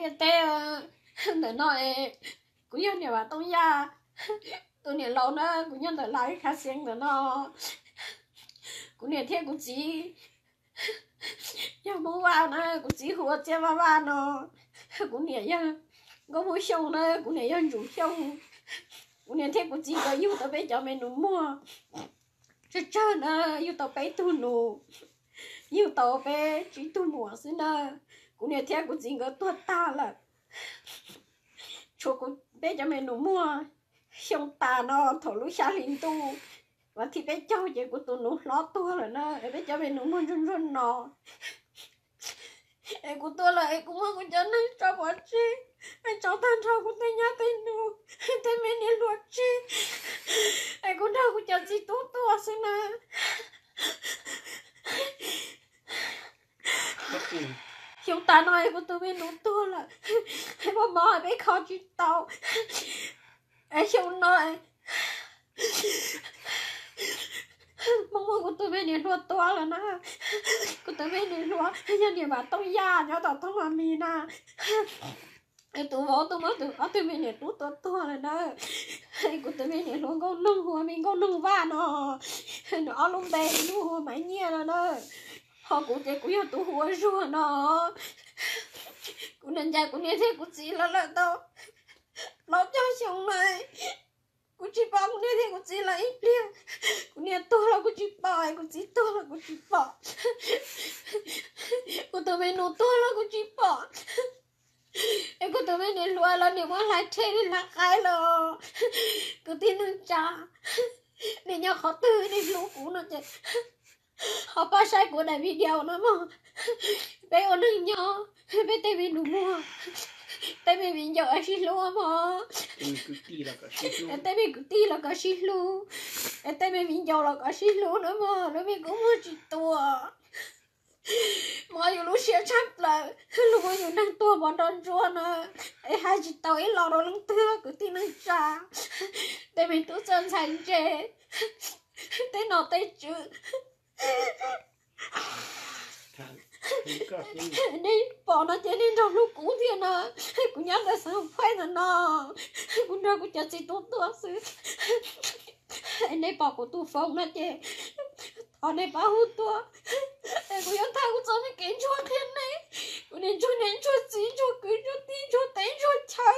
Teb, ntawm no kuv yog niam Vam Tooj Yaj tus niam laus na, kuv nyob ntawm Lav Khav Xeev ntawm no. Kuv niam thiab kuv txiv yog Hmoob Vaj na, kuv txiv hu ua Txiaj Vaj Vaj no. Kuv niam yog Nkauj Hmoob Xyooj na, kuv niam yog Ntsuv Xyooj. Kuv niam thiab kuv txiv nkawd yug tau peb cov me nus muag tsawg tsawg na, yug tau peb tug nus, yug tau peb tsib tug muam xwb na. Kuv niam thiab kuv txiv nkawd tuag tag lawm, tshuav kuv peb cov me nus muag. Xyoo tas no thaum lub xya hli ntuj vas thib peb caug ces kuv tus nus hlob tuag lawm na, es peb cov me nus muag ntsuag ntsuag no. Es kuv tuag lawm es kuv muab kuv cov neeg tso pov tseg, es tso tag nrho kuv tej nyab tej nus, tej me niam hluas tseg, es kuv nrog kuv cov txiv tub tuag xwb na. Xyoo tas no es kuv tus me nus tuag lawm, es muaj mob peb kho tsis tau. Es xyoo no Hmoob muab kuv tus me niam hluas tua lawm na. Kuv tus me niam hluas yog niam Vam Tooj Yaj nyob tom Thoob Los Mis na. Es tus vauv tuaj muab tus ob tug me niam tub tua tuag lawm na. Es kuv tus me niam hluas nkauj noog hu ua me Nkauj Noog Vaj no, nws ob lub npe, ib lub hu ua Maiv Nyiaj no na. Ho kuv ces kuv yog tus hu ua Zuag no. Kuv niam ncaim kuv niam thiab kuv txiv los lawm tau plaub caug xyoo na, kuv tsis pom kuv niam thiab kuv txiv los ib pliag. Kuv niam tuag los kuv tsis pom, kuv txiv tuag los kuv tsis pom, kuv tus me nus tuag los kuv tsis pom. Es kuv tus me niam hluas los niam muab hlais rhe li hlais qaib los. Kwv tij neej tsa, nej nyob qhov twg nej hlub kuv no ces ho pab saib kuv daim video no mog. Peb ua neej nyob, peb tej me nus muag, tej me viv ncaus sib hlub mog. Tej me kwv tij los kom sib hlub, es tej me viv ncaus los kom sib hlub na mog, lub me kub muag tsis tua. Mob yus lub siab tshaj plaws, lub muab yus neeg tuag pov nrov ntsuag na, es hais tsis tau ib los rau leej twg kwv tij neej tsa. Tej me tub txawj ntxhais ntse, tej nom tej tswv, nej pom no ces nej nrog hlub kuv thiab na. Kuv nyob ntawm xeev Phuj ntawm no, kuv nrog kuv cov txiv tub tuaj xwb. Nej pom kuv tus foos no ces thov nej pab hu tuaj, es kuv yuav thaij kuv txoj me kev ntsuag qhia nej. Kuv niam ntsuag niam ntsuag txiv ntsuag kwv ntsuag tij ntsuag teb ntsuag chaw,